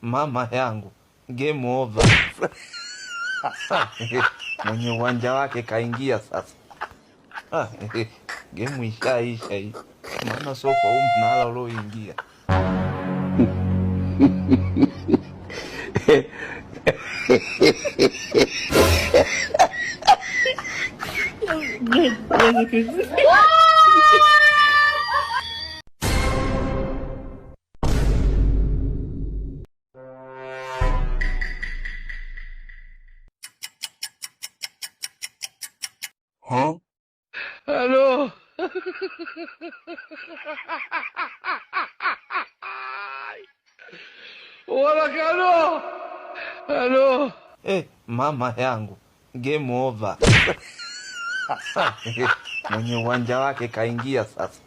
Mama yangu, game over. Mwenye uwanja wake kaingia sasa. Game ishaisha hii, maana sio kwa huu mnala ulioingia. Huh? Hello. Wala hello. Hello. Mama yangu, game over. Mwenye uwanja wake kaingia sasa.